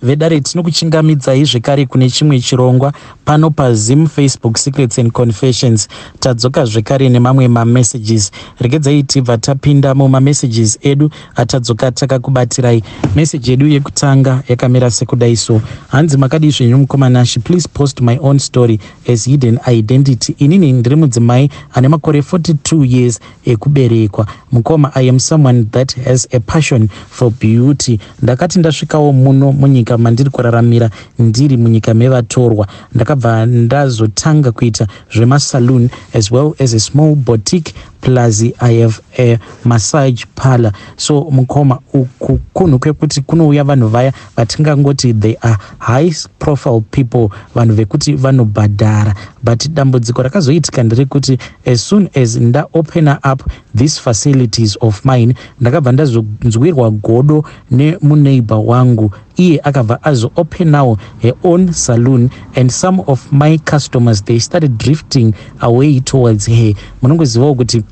Vedare, tinokuchingamidzai zvekare kune chimwe chirongwa pano paZim Facebook Secrets and Confessions. Tadzoka zvekare nemamwe mamessages. Regedzai tibva tapinda mumamessages edu atadzoka takakubatirai. Message yedu yekutanga yakamira sekudai so. Hanzi, "Makadii zvenyu mukoma Nashi? Please post my own story as hidden identity. Inini ndiri mudzimai ane makore 42 years ekuberekwa. Mukoma, I am someone that has a passion for beauty. Ndakati ndasvikawo muno munyika mandiri kuraramira, ndiri munyika mevatorwa, ndakabva ndazotanga kuita zvemasaloon as well as a small boutique, plus I have a massage parlor. So mukoma, uku kunhu kwekuti kunouya vanhu vaya vatingangoti they are high profile people, vanhu vekuti vanobhadhara. But dambudziko rakazoitika nderekuti as soon as ndaopena up these facilities of mine, ndakabva ndazonzwirwa godo nemuneighbor wangu. Iye akabva azoopenawo her own saloon, and some of my customers, they started drifting away towards her. Munongozivawo kuti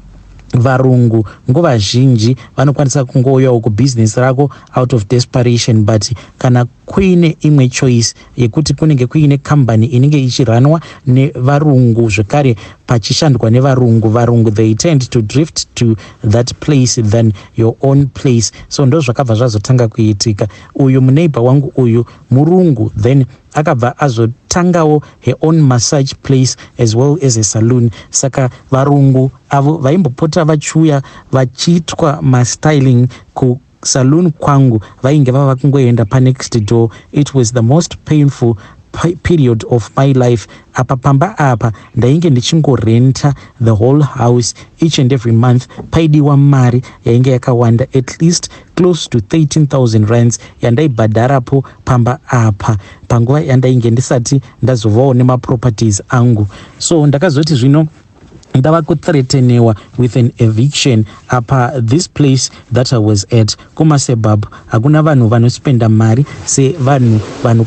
varungu nguva zhinji vanokwanisa kungouyawo kubhizinesi rako out of desperation, but kana kuine imwe choice yekuti kunenge kuine kambani inenge ichiranwa nevarungu, zvekare pachishandwa nevarungu, varungu, they tend to drift to that place than your own place. So ndo zvakabva zvazotanga kuitika. Uyu muneighbor wangu uyu murungu, then akabva azotangawo her own massage place as well as a saloon. Saka varungu avo vaimbopota vachiuya vachiitwa mastyling kusaloon kwangu vainge vava kungoenda panext door. It was the most painful period of my life. Apa pamba apa ndainge ndichingorenta the whole house each and every month. Paidiwa mari yainge yakawanda, at least close to 13,000 rands yandaibhadharapo pamba apa, panguva yandainge ndisati ndazovawo nemaproperties angu. So ndakazoti zvino ndava kuthreatenewa with an eviction. Apa this place that I was at kumasuburb, hakuna vanhu vanospenda mari sevanhu vanhu,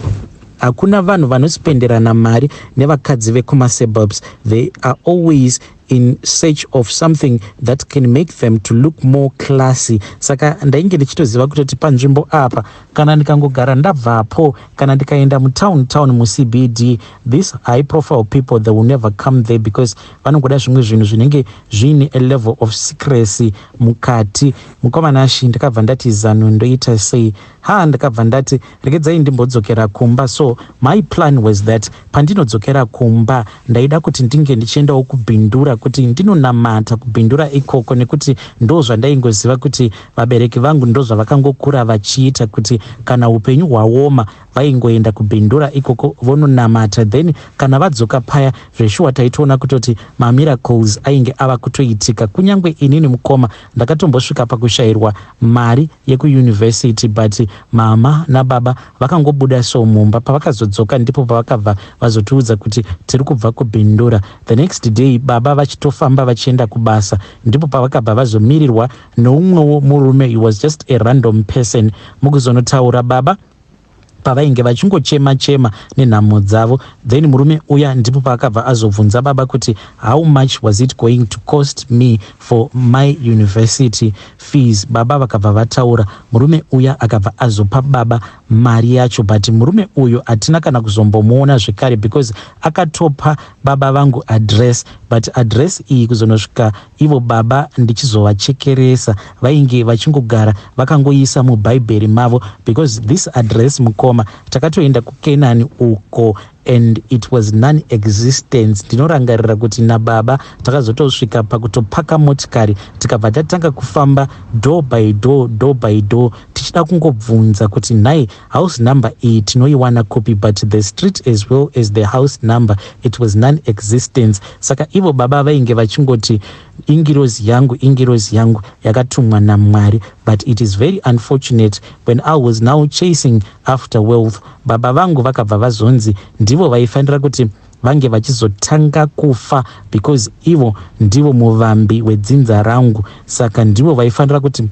hakuna vanhu vanospenderana mari nevakadzi vekumasuburbs. They are always in search of something that can make them to look more classy. Saka ndainge ndichitoziva kutoti panzvimbo apa, kana ndikangogara ndabvapo, kana ndikaenda mutown town muCBD, this high profile people, they will never come there because vanongoda zvimwe zvinhu zvinenge zviine a level of secrecy mukati. Mukoma Nashi, ndakabva ndati, zano ndoita sei? Ha, ndakabva ndati regedzai ndimbodzokera kumba. So my plan was that pandinodzokera kumba, ndaida kuti ndinge ndichiendawo kuBindura, kuti ndinonamata kuBindura ikoko, nekuti ndo zvandaingoziva kuti vabereki vangu ndo zvavakangokura vachiita, kuti kana upenyu hwaoma vaingoenda kuBindura ikoko vononamata. Then kana vadzoka paya, zveshuwa taitoona kutoti mamiracles ainge ava kutoitika. Kunyange inini mukoma, ndakatombosvika pakushayirwa mari yekuyunivhesity, but mama nababa vakangobuda so mumba, pavakazodzoka ndipo pavakabva vazotiudza kuti tiri kubva kuBindura. The next day, baba vachitofamba vachienda kubasa, ndipo pavakabva vazomirirwa neumwewo murume. He was just a random person. Mukuzonotaura, baba pavainge vachingochema chema nenhamo dzavo, then murume uya ndipo paakabva azobvunza baba kuti how much was it going to cost me for my university fees. Baba vakabva vataura. Murume uya akabva azopa baba mari yacho, but murume uyu hatina kana kuzombomuona zvekare, because akatopa baba vangu address, but address iyi kuzonosvika ivo baba ndichizovachekeresa, vainge vachingogara vakangoisa mubhaibheri mavo, because this address, mukoma, takatoenda kuKenani uko and it was non-existence. Ndinorangarira kuti nababa takazotosvika pakutopaka motikari, tikabva tatanga kufamba door by door, door by door, tichida kungobvunza kuti nhai, house number iyi tinoiwana kupi? But the street as well as the house number, it was non-existence. Saka ivo baba vainge vachingoti ingirozi yangu, ingirozi yangu yakatumwa naMwari. But it is very unfortunate, when I was now chasing after wealth, baba vangu vakabva vazonzi ndivo vaifanira kuti vange vachizotanga kufa, because ivo ndivo muvambi wedzinza rangu. Saka ndivo vaifanira kuti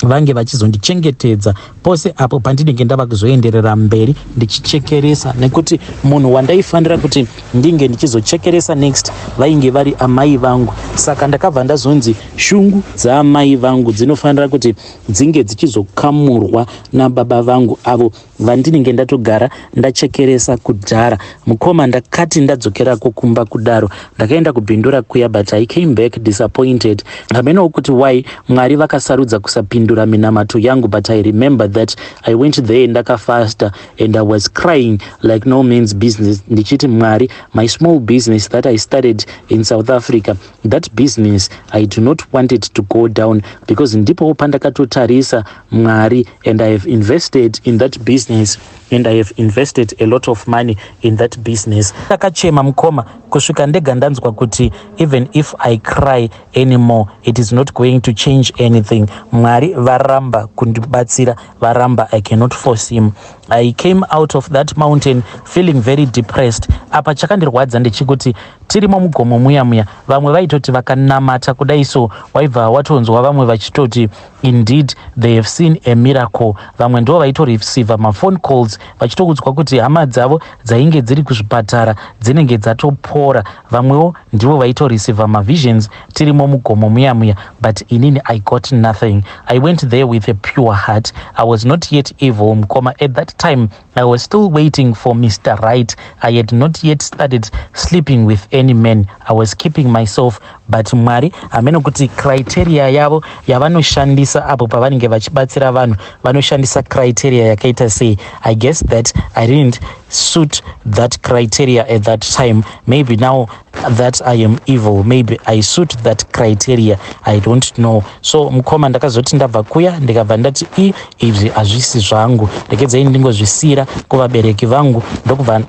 Vange vachizondichengetedza pose apo pandinenge ndava kuzoenderera mberi ndichichekeresa, nekuti munhu wandaifanira kuti ndinge ndichizochekeresa next vainge vari amai vangu. Saka ndakabva ndazonzi shungu dzaamai vangu dzinofanira kuti dzinge dzichizokamurwa nababa vangu avo vandinenge ndatogara ndachekeresa kudhara. Mukoma, ndakati ndadzokerako kumba kudaro, ndakaenda kuBindura kuya, but I came back disappointed. Hamenowo kuti why Mwari vakasarudza kusapindura minamato yangu, but I remember that I went there ndakafasta and I was crying like no man's business, ndichiti, "Mwari, my small business that I started in South Africa, that business, I do not want it to go down," because ndipo pandakatotarisa Mwari and I have invested in that business and I have invested a lot of money in that business. Ndakachema, mukoma, kusvika ndega ndanzwa kuti even if I cry anymore, it is not going to change anything. Mwari varamba kundibatsira, varamba. I cannot force him. I came out of that mountain feeling very depressed. Apa chakandirwadza ndechekuti tirimo mugomo muya muya, vamwe vaitoti vakanamata kudai so, waibva watonzwa vamwe vachitoti indeed they have seen a miracle. Vamwe ndo vaitoreceiva maphone calls vachitoudzwa kuti hama dzavo dzainge dziri kuzvipatara dzinenge dzatopora. Vamwewo ndivo vaitoreceiva mavisions tirimo mugomo muya muya, but inini I got nothing. I went there with a pure heart. I was not yet evil, mukoma. At that time I was still waiting for Mr Right. I had not yet started sleeping with any man. I was keeping myself, but Mwari hamene kuti criteria yavo yavanoshandisa apo pavanenge vachibatsira vanhu, vanoshandisa criteria yakaita sei. I guess that I didn't suit that criteria at that time. Maybe now that I am evil, maybe I suit that criteria, I don't know. So mukoma, ndakazoti ndabva kuya, ndikabva ndati, "I izvi hazvisi zvangu, regedzai ndingozvisiyira kuvabereki vangu." Ndokubva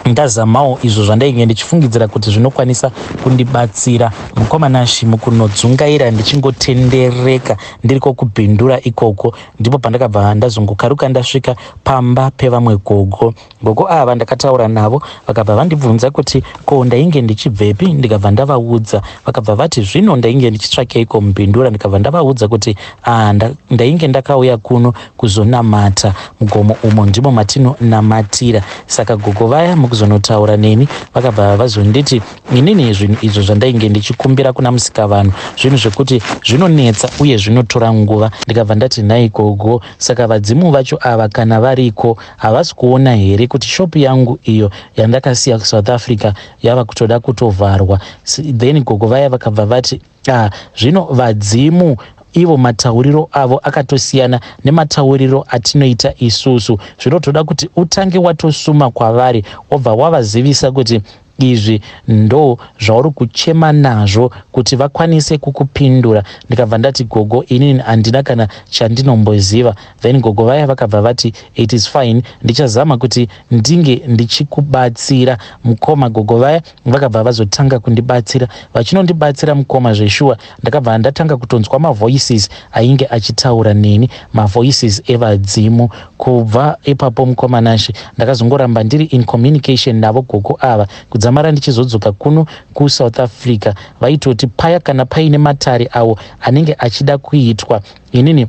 ndazamawo izvo zvandainge ndichifungidzira kuti zvinokwanisa kundibatsira. Mukoma Nashi, mukunodzungaira ndichingotendereka ndiriko kuBindura ikoko, ndipo pandakabva ndazongokaruka ndasvika pamba pevamwe gogo. Gogo ava ndakataura navo, vakabva vandibvunza kuti ko ndainge ndichibvepi. Ndikabva ndavaudza, vakabva vati zvino ndainge ndichitsvakeiko muBindura. Ndikabva ndavaudza kuti ah, ndainge ndakauya kuno kuzonamata, mugomo umo ndimo matinonamatira. Saka gogo vaya mukuzonotaura neni vakabva vazonditi inini zvinhu izvo zvandainge ndichikumbira kuna Musikavanhu zvinhu zvekuti zvinonetsa uye zvinotora nguva. Ndikabva ndati, "Nhai gogo, saka vadzimu vacho ava kana variko, havasi kuona here kuti shopu yangu iyo yandakasiya kuSouth Africa yava kutoda kutovharwa?" Then gogo vaya vakabva vati, "Ah, zvino vadzimu ivo matauriro avo akatosiyana nematauriro atinoita isusu. Zvinotoda kuti utange watosuma kwavari, wobva wavazivisa kuti izvi ndo zvauri kuchema nazvo, kuti vakwanise kukupindura." Ndikabva ndati, "Gogo, inini handina kana chandinomboziva." Then gogo vaya vakabva vati, "It is fine, ndichazama kuti ndinge ndichikubatsira." Mukoma, gogo vaya vakabva vazotanga kundibatsira. Vachinondibatsira, mukoma, zveshuwa ndakabva ndatanga kutonzwa mavoices ainge achitaura neni, mavoices evadzimu. Kubva ipapo, mukoma Nashe, ndakazongoramba ndiri in communication navo gogo ava kudzamara ndichizodzoka kuno kuSouth Africa. Vaitoti paya kana paine matare awo anenge achida kuitwa, inini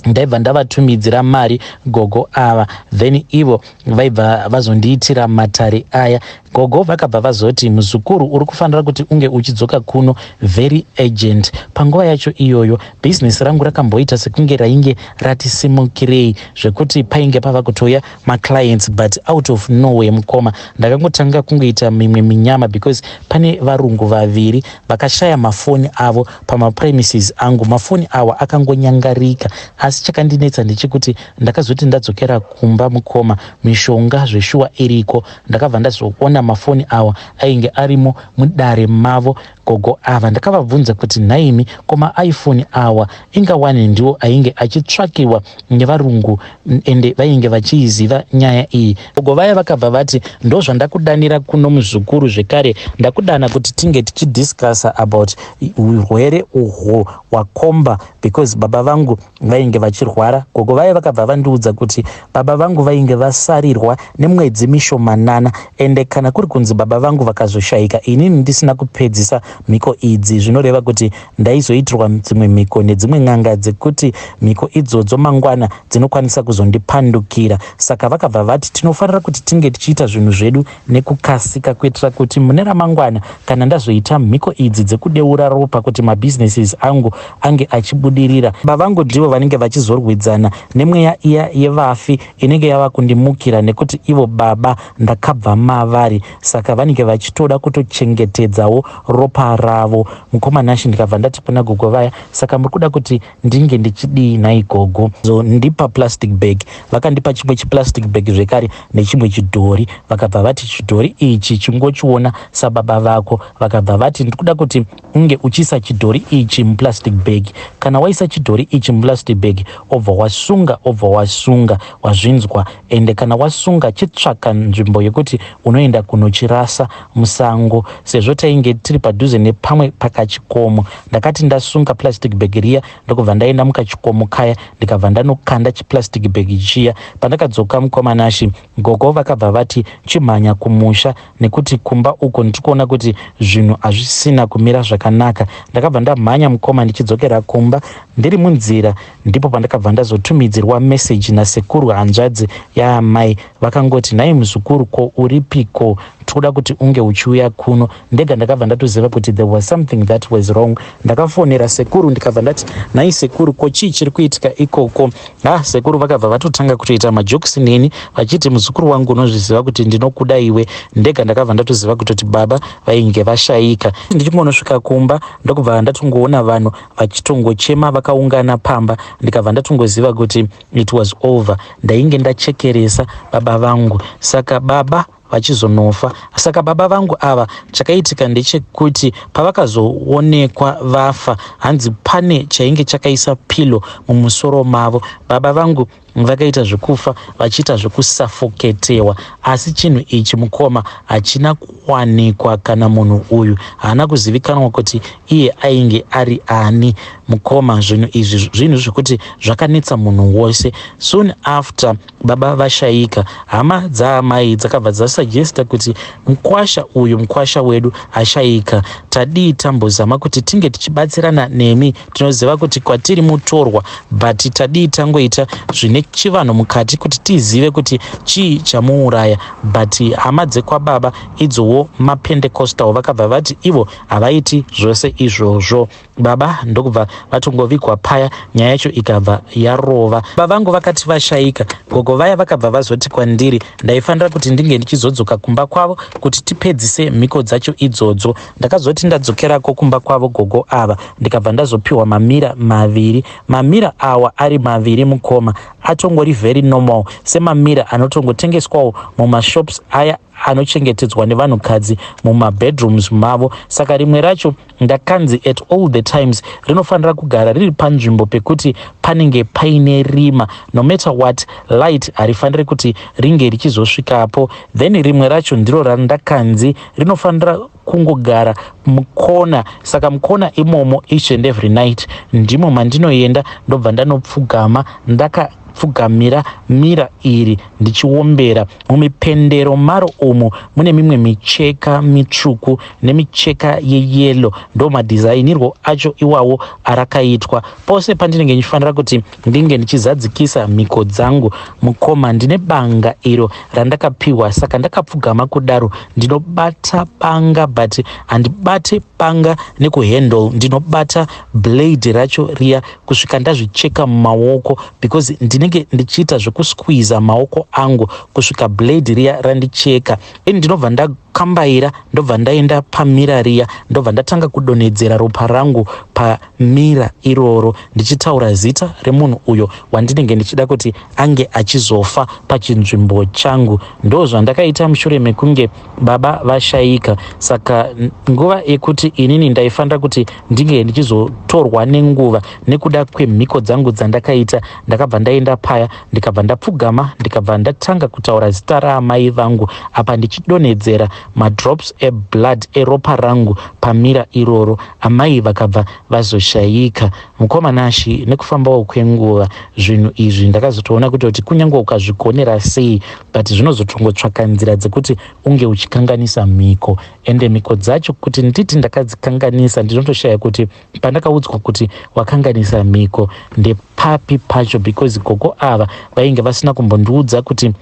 ndaibva ndavatumidzira mari gogo ava, then ivo vaibva vazondiitira matare aya. Gogo vakabva vazoti, "Muzukuru, uri kufanira kuti unge uchidzoka kuno very urgent." Panguva yacho iyoyo bhizinesi rangu rakamboita sekunge rainge ratisimukirei, zvekuti painge pava kutouya maclients, but out of nowhere, mukoma, ndakangotanga kungoita mimwe minyama, because pane varungu vaviri vakashaya mafoni avo pamapremises angu. Mafoni awa akangonyangarika. Asi chakandinetsa ndechekuti ndakazoti ndadzokera kumba, mukoma, mishonga zveshuwa iriko. Ndakabva ndazoona mafoni awa ainge arimo mudare mavo gogo ava. Ndakavabvunza kuti, "Nhaimi, ko maiPhone awa inga wani ndiwo ainge achitsvakiwa nevarungu, ende vainge vachiiziva nyaya iyi?" Gogo vaya vakabva vati, "Ndo zvandakudanira kuno, muzukuru. Zvekare ndakudana kuti tinge tichidiscussa about urwere uhwo hwakomba, because baba vangu vainge vachirwara." Gogo vaya vakabva vandiudza kuti baba vangu vainge vasarirwa nemwedzi mishomanana, ende kana kuri kunzi baba vangu vakazoshaika inini ndisina kupedzisa mhiko idzi zvinoreva kuti ndaizoitirwa dzimwe mhiko nedzimwe n'anga dzekuti mhiko idzodzo mangwana dzinokwanisa kuzondipandukira. Saka vakabva vati tinofanira kuti tinge tichiita zvinhu zvedu nekukasika kuitira kuti mune ramangwana kana ndazoita mhiko idzi dzekudeura ropa kuti mabusinesses angu ange achibudirira, baba vangu ndivo vanenge vachizorwidzana nemweya iya yevafi inenge yava kundimukira nekuti ivo baba ndakabva mavari saka vanenge vachitoda kutochengetedzawo ropa ravo. Mukoma Nashy ndikabva ndati kuna gogo vaya, saka muri kuda kuti ndinge ndichidii nhai gogo? Zondipa plastic bag. Vakandipa chimwe chiplastic bag zvekare nechimwe chidhori. Vakabva vati chidhori ichi chingochiona sababa vako. Vakabva vati ndikuda kuti unge uchiisa chidhori ichi muplastic bag. Kana waisa chidhori ichi muplastic bag obva wasunga, obva wasunga, wazvinzwa? Ende kana wasunga chitsvaka nzvimbo yekuti unoenda kunochirasa musango. Sezvo tainge tiri padhuze nepamwe pakachikomo, ndakati ndasunga plastic bag riya ndokubva ndaenda mukachikomo kaya ndikabva ndanokanda chiplastic bag chiya. Pandakadzoka, mukoma Nashy, gogo vakabva vati chimhanya kumusha nekuti kumba uko ndiri kuona kuti zvinhu hazvisina kumira zvakanaka. Ndakabva ndamhanya, mukoma, ndichidzokera kumba. Ndiri munzira ndipo pandakabva ndazotumidzirwa meseji nasekuru hanzvadzi yaamai. Vakangoti, "Nhai muzukuru, ko uripiko? Toda kuti unge uchiuya kuno." Ndega ndakabva ndatoziva kuti there was something that was wrong. Ndakafonera sekuru ndikabva ndati, "Nhai sekuru, ko chii chiri kuitika ikoko?" Ha, sekuru vakabva vatotanga kutoita majokes neni vachiti, "Muzukuru wangu, unozviziva kuti ndinokuda iwe." Ndega ndakabva ndatoziva kutoti baba vainge vashayika. Ndichingonosvika kumba ndokubva ndatongoona vanhu vachitongochema vakaungana pamba. Ndikabva ndatongoziva kuti it was over. Ndainge ndachekeresa baba vangu. Saka baba vachizonofa, saka baba vangu ava chakaitika ndechekuti pavakazoonekwa vafa, hanzi pane chainge chakaisa pillow mumusoro mavo. Baba vangu vakaita zvekufa vachiita zvekusuffocatewa, asi chinhu ichi, mukoma, hachina kuwanikwa. Kana munhu uyu haana kuzivikanwa kuti iye ainge ari ani. Mukoma, zvinhu izvi zvinhu zvekuti zvakanetsa munhu wose. Soon after baba vashayika, hama dzaamai dzakabva dzasuggesta kuti mukwasha uyu, mukwasha wedu ashayika, tadii tambozama kuti tinge tichibatsirana nemi? Tinoziva kuti kwatiri mutorwa, but tadii tangoita zvine chivanhu mukati kuti tizive kuti chii chamuuraya? But hama dzekwababa idzowo mapentecostal vakabva vati ivo havaiti zvose izvozvo. Baba ndokubva vatongovigwa paya, nyaya yacho ikabva yarova. Baba vangu vakati vashayika, gogo vaya vakabva vazoti kwandiri ndaifanira kuti ndinge ndichizodzoka kumba kwavo kuti tipedzise mhiko dzacho idzodzo. Ndakazoti ndadzokerako kumba kwavo gogo ava, ndikabva ndazopiwa mamirror maviri. Mamirror awa ari maviri, mukoma, atongori very normal semamirror anotongotengeswawo mumashops aya anochengetedzwa nevanhukadzi mumabedrooms mavo. Saka rimwe racho ndakanzi at all the times rinofanira kugara riri panzvimbo pekuti panenge paine rima. No matter what, light harifaniri kuti ringe richizosvikapo. Then rimwe racho ndiro randakanzi rinofanira kungogara mukona. Saka mukona imomo, each and every night ndimo mandinoenda, ndobva ndanopfugama ndakapfugamira mirror iri ndichiombera. Mumipendero maro umu mune mimwe micheka mitsvuku nemicheka yeyellow, ndo madhizainirwo acho iwawo arakaitwa. Pose pandinenge ndichifanira kuti ndinge ndichizadzikisa mhiko dzangu, mukoma, ndine banga iro randakapiwa. Saka ndakapfugama kudaro ndinobata banga, but handibate banga nekuhandle, ndinobata blade racho riya kusvika ndazvicheka mumaoko, because ndinenge ndichiita zvekusqueeza maoko angu kusvika blade riya randicheka. Ini ndinobva ndakambaira, ndobva ndaenda pamirror riya, ndobva ndatanga kudonhedzera ropa rangu pamirror iroro ndichitaura zita remunhu uyo wandinenge ndichida kuti ange achizofa pachinzvimbo changu. Ndo zvandakaita mushure mekunge baba vashayika. Saka nguva yekuti inini ndaifanira kuti ndinge ndichizotorwa nenguva nekuda kwemhiko dzangu dzandakaita, ndakabva ndaenda paya, ndikabva ndapfugama, ndikabva ndatanga kutaura zita raamai vangu. Apa Apa ndichidonhedzera madrops eblood eropa rangu pamira iroro. Amai vakabva vazoshayika. Mukoma Nashy, nekufambawo kwenguva zvinhu izvi ndakazotoona kutoti kunyange ukazvigonera sei but zvinozotongotsvaka nzira dzekuti unge uchikanganisa mhiko. Ende mhiko dzacho kuti nditi ndakadzikanganisa ndinotoshaya kuti pandakaudzwa kuti wakanganisa mhiko ndepapi pacho because gogo ava vainge vasina kumbondiudza kuti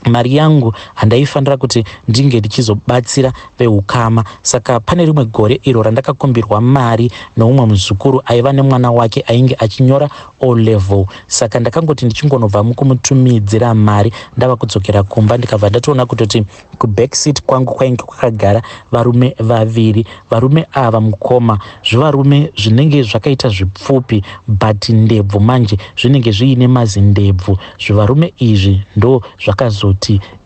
mari yangu handaifanira kuti ndinge ndichizobatsira veukama. Saka pane rimwe gore iro randakakumbirwa mari noumwe muzukuru aiva nemwana wake ainge achinyora O level. Saka ndakangoti ndichingonobva mukumutumidzira mari ndava kudzokera kumba ndikabva ndatoona kutoti kuback seat kwangu kwainge kwakagara varume vaviri. Varume ava mukoma zvivarume zvinenge zvakaita zvipfupi but ndebvu manje zvinenge zviine mazindebvu. Zvivarume izvi ndo zvakazoti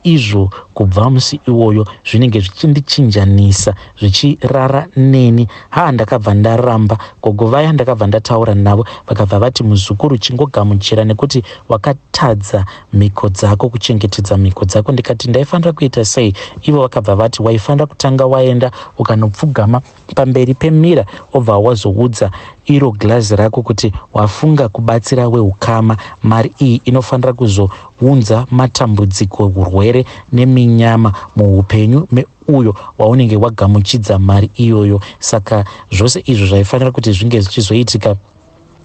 izvo kubva musi iwoyo zvinenge zvichindichinjanisa zvichirara neni. Haa ndakabva ndaramba gogo vaya ndakabva ndataura navo vakabva vati muzukuru chingogamuchira nekuti wakatadza mhiko dzako kuchengetedza mhiko dzako. Ndikati ndaifanira kuita sei? Ivo vakabva vati waifanira kutanga waenda ukanopfugama pamberi pemira obva wazoudza iro glazi rako kuti wafunga kubatsira weukama. Mari iyi inofanira kuzounza matambudziko, urwere neminyama muupenyu meuyo waunenge wagamuchidza mari iyoyo. Saka zvose izvo zvaifanira kuti zvinge zvichizoitika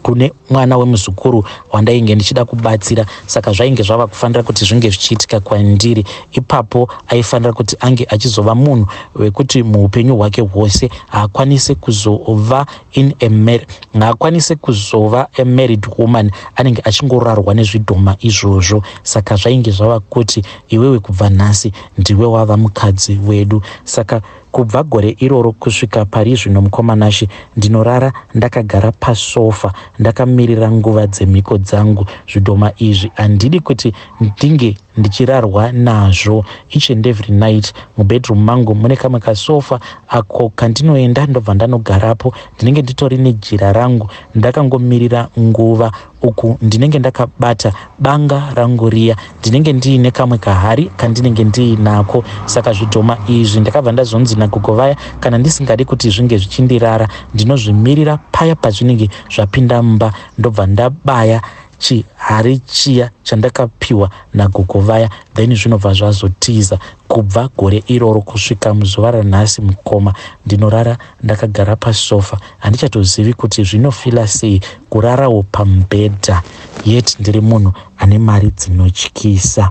kune mwana wemuzukuru wandainge ndichida kubatsira, saka zvainge zvava kufanira kuti zvinge zvichiitika kwandiri. Ipapo aifanira kuti ange achizova munhu wekuti muupenyu hwake hwose haakwanise kuzova in a mar haakwanise kuzova a married woman, anenge achingorarwa nezvidhoma izvozvo. Saka zvainge zvava kuti iwewe kubva nhasi ndiwe wava mukadzi wedu. Saka Kubva gore iroro kusvika parizvino mukoma Nashy ndinorara ndakagara pasofa ndakamirira nguva dzemhiko dzangu. Zvidhoma izvi handidi kuti ndinge ndichirarwa nazvo each and every night. Mubedroom mangu mune kamwe kasofa ako kandinoenda ndobva ndanogarapo. Ndinenge nditori nejira rangu ndakangomirira nguva uku ndinenge ndakabata banga rangu riya, ndinenge ndiine kamwe kahari kandinenge ndiinako. Saka zvidhoma izvi ndakabva ndazonzi nagogo vaya kana ndisingadi kuti zvinge zvichindirara ndinozvimirira paya pazvinenge zvapinda mumba ndobva ndabaya chihari chiya chandakapiwa nagogo vaya then zvinobva zvazotiza. Kubva gore iroro kusvika muzuva ranhasi mukoma ndinorara ndakagara pasofa handichatozivi kuti zvinofila sei kurarawo pamubhedha yet ndiri munhu ane mari dzinotyisa.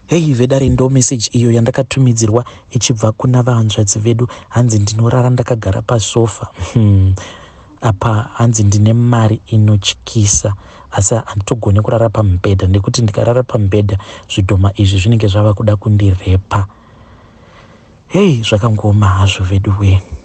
Hey vedare ndo message iyo yandakatumidzirwa ichibva kuna vahanzvadzi vedu hanzi ndinorara ndakagara pasofa. Apa hanzi ndine mari inotyisa asi handitogone kurara pamubhedha nekuti ndikarara pamubhedha zvidhoma izvi zvinenge zvava kuda kundirepa. Hey zvakangooma hazvo veduwee.